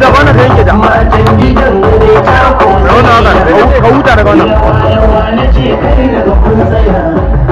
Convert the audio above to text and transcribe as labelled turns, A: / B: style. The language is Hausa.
A: Da wannan ka yanke ta.
B: Matan gidan ne ta
A: Da wannan haka, ka huta daga wannan.
B: Yawa yawa na ce kai daga kun tsaya.